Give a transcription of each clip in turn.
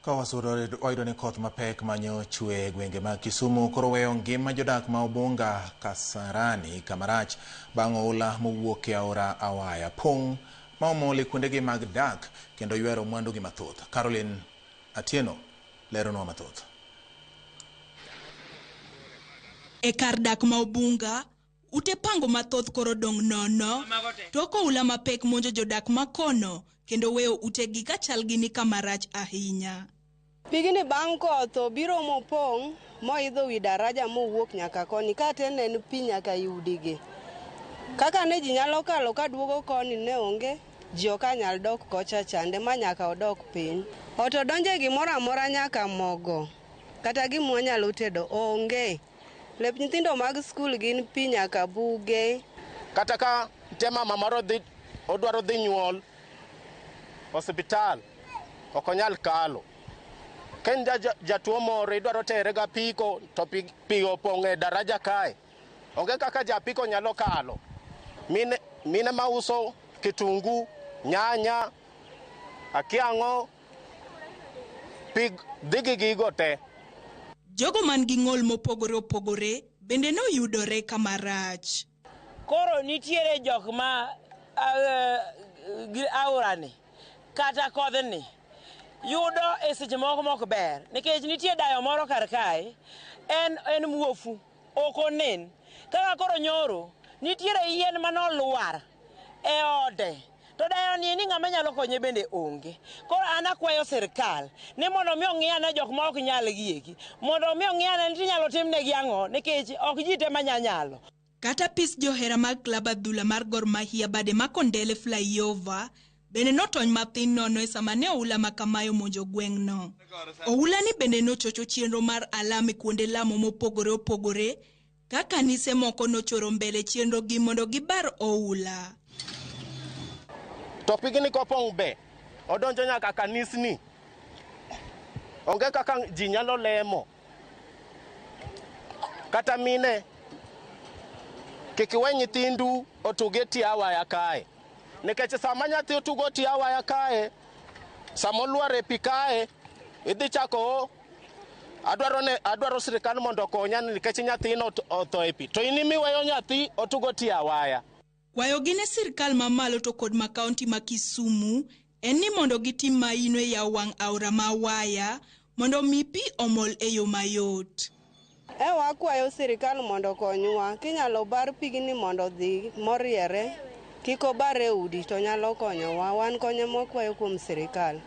Ka wasudo wayudo ni koth mapek manyochwe e gwenge mag Kisumu koro weyo ngima jodak ma Obunga Kasarani kamarach bang' oula mowuok e aora Awaya pong' ma omol e kuondegi mag dak kendo ywero mwandugi mathoth. Caroline Atieno leronwa mathoth. E kar dak ma Obunga, ute pango mathoth koro dong' nono tok oula mapek monjo jodak makono kendo weyo utegi ka chalgi ni kama rach ahinya. Pigni bang' koth obiro mopong' moidho wi daraja mowuok nyaka koni kate ne en pi nyaka i udigi. Kaka ne ji nyalo kalo kaduogo koni ne onge, ji ok nyal dok kocha chande ma nyaka odok piny. Ot odonje gimoro amora nyaka mogo, kata gima wanyalo tedo onge. Lep nyithindo mag skul gin pi nyaka buge. Kata ka nitie mama moro dhi, odwaro dhi nyuol osiptal, ok onyal kalo. Ka in jatuo moro idwaro tere gi apiko to pi opong' e daraja kae, onge kaka ja apiko nyalo kalo. Mine mauso kitungu, nyanya, akia ang'o, pi dhi gi gigo te. Jogo man gi ng'ol mopogore opogore bende noyudore kama rach. Koro nitiere jok ma aorani kata kodhni yudo e seche moko mok ber nikech nitie dayo moro kar kae en muofu ok onen kaka koro nyoro nitiere yien manolwar e ode to dayo ni ni ng'ama nyalo konye bende onge. Koro an akwayo sirkal ni mondo mi ong'i ane jok ma ok nyal gieki mondo mi ong'i ane ni inyalo timnegi ang'o nikech ok ji te manya nyalo. Kata pis johera mag klab adhula mar Gor Mahia bade ma Kondele Flyover bende notony mathin nono e sama ne oula ma kamae omonjo gweng'no. Oula ni bende nochocho chenro mar alam e kuonde lamo mopogore opogore ka kanise moko nochoro mbele chenro gi mondo gibar oula. To pigni kopong' be odonjo nyaka kanisni. Onge kaka ji nyalo lemo. Kata mine, kik iwe nyithindu otug e tie awaya kae. Nikech sama nyathi otugo tie awaya kae, sama olwar e pi kae, idhi chako adwaro sirkal mondo okonya nikech nyathino otho e pi. To in imiweyo nyathi otugo tie awaya. Kwayogi ne sirkal mamalo to kod ma kaunti ma Kisumu en ni mondo gitim maino e yawo wang' aora ma Awaya mondo mi pi omol e yo mayot. E wakwayo sirkal mondo okonywa, kinyalo bar pigni mondo odhi moriere, kik obar e udi to nyalo konyowa. Wan kony ema wakwayo kuom sirkal.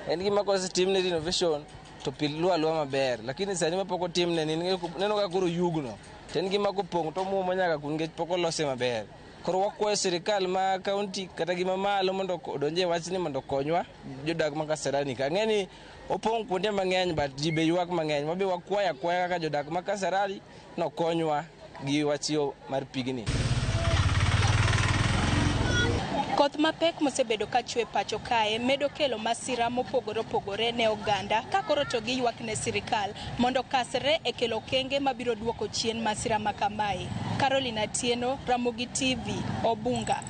En gima kosetimne renovation to pi luwo aluwa maber, lakini sani ma pok otimne ni neno ka koro yugno to en gima kopong' to omuomo nyaka kun nikech pok olose maber. Koro wakwayo sirkal ma kaunti kata gi mamalo mondo odonje e wachni mondo okonywa jodak ma Kasarani ka. Ang'e ni opong' kuonde mang'eny but ji be ywak mang'eny. Wabe wakwayo akwaya kaka jodak ma Kasarani nokonywa gi wach yo mar pigni. Koth mapek mosebedo ka chwe pacho kae medo kelo masira mopogore opogore ne oganda ka koro to giywak ne sirkal mondo okasre e kelo okenge mabiro duoko chien masira ma kamae. Caroline Atieno, Ramogi TV, Obunga.